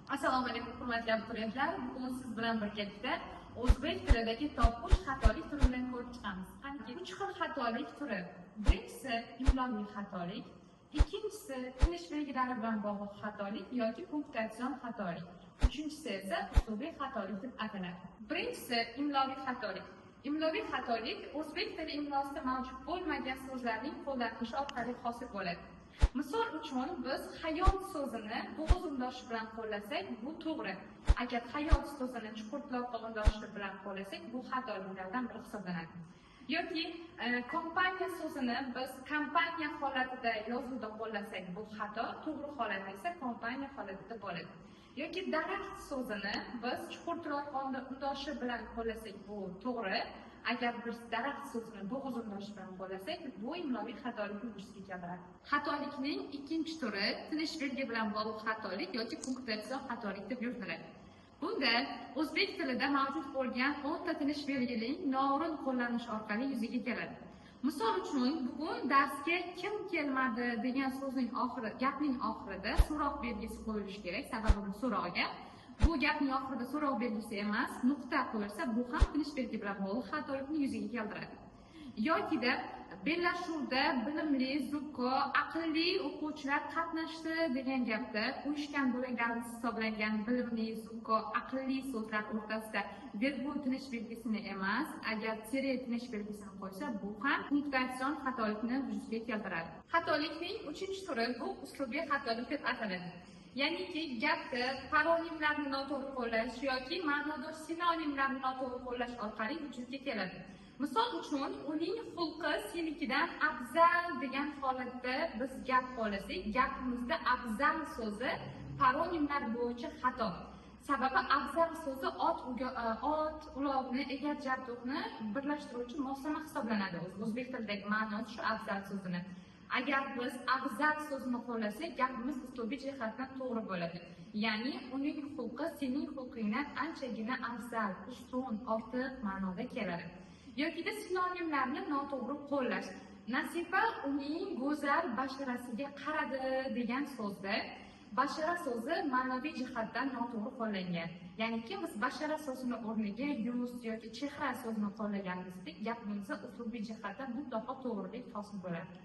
Assalomu alaykum, hurmatli abituriyentlar. Bugun siz bilan birgalikda o'zbek tilidagi top 3 xatolik turini ko'rib chiqamiz. Qaniki 3 xil xatolik turi. Birinchisi imloviy xatolik, ikkinchisi tinish belgilari bilan bog'liq xatolik yoki punktuatsion xatolik, uchinchisi esa uslubiy xatolik deb ataladi. Birinchisi imloviy xatolik. Imloviy xatolik o'zbek tili imlosida mavjud bo'lmagan so'zlarning qo'llanilishi orqali hosil bo'ladi. Misol uchun, biz hayot so'zini bo'g'iz undoshi bilan qo'llasak, bu to'g'ri. Agar hayot so'zini chuqur quloqqa undoshi bilan qo'llasak, bu xatoliklardan biri hisoblanadi. Yoki kompaniya so'zini biz kompaniya holatida yozuvda qo'llasak, bu xato, to'g'ri holat esa kompaniya holatida bo'ladi. Yoki daraxt so'zini biz chuqur turoqqa undoshi bilan qo'llasak, bu to'g'ri. Agar biz daraxt so'zini bo'g'iz undoshi bilan qo'llasak, bu imloviy xatolikni vujudga keltiradi. Xatolikning ikkinchi turi tinish belgi bilan bog'liq xatolik yoki punktuatsion xatolik deb yuritiladi. Bunda o'zbek tilida mavjud bo'lgan 10 ta tinish belgining noo'rin qo'llanish orqali yuzaga keladi. Misol uchun, bugun darsga kim kelmadi degan so'zning oxiri, gapning oxirida so'roq belgisi qo'yilishi kerak, sababi bu so'roq gap. Bu gapning oxirida so'roq belgisi emas, nuqta qo'yilsa, bu ham tinish belgi bilan bog'liq xatolikni yuzaga keltiradi. Yokida bellashuvda bilimli, zukko, aqlli o'quvchilar qatnashdi degan gapda uyushgan bo'laklarimiz hisoblangan bilimli, zukko, aqlli so'zlar o'rtasida vergul tinish belgisini emas, agar tire tinish belgisini qo'ysa, bu ham punktuatsion xatolikni vujudga keltiradi. Xatolikning uchinchi turi bu uslubiy xatolik deb ataladi. Ya'niki gapda paronimlarni noto'g'ri qo'llash yoki ma'nodosh sinonimlarni noto'g'ri qo'llash orqali vujudga keladi. Misol uchun, uning xulqi senikidan afzal degan holatda biz gap qo'llasak, gapimizda afzal so'zi paronimlar bo'yicha xato. Sababi afzal so'zi ot ulovni, egar jabduqni birlashtiruvchi moslama hisoblanadi. O'zbek tilidagi ma'nosi shu afzal so'zini. Agar biz afzal so'zini qo'llasak, gapimiz uslubiy jihatdan to'g'ri bo'ladi. Ya'ni uning xulqi sening xulqingdan anchagina afzal, ustun, ortiq ma'noda keladi. Yokida sinonimlarni noto'g'ri qo'llash. Nasiba uning go'zal basharasiga qaradi degan so'zda bashara so'zi ma'noviy jihatdan noto'g'ri qo'llangan. Ya'niki biz bashara so'zini o'rniga yuz yoki chehra so'zini qo'llaganimizda gapimizda uslubiy jihatdan mutlaqo to'g'rilik hosil bo'ladi.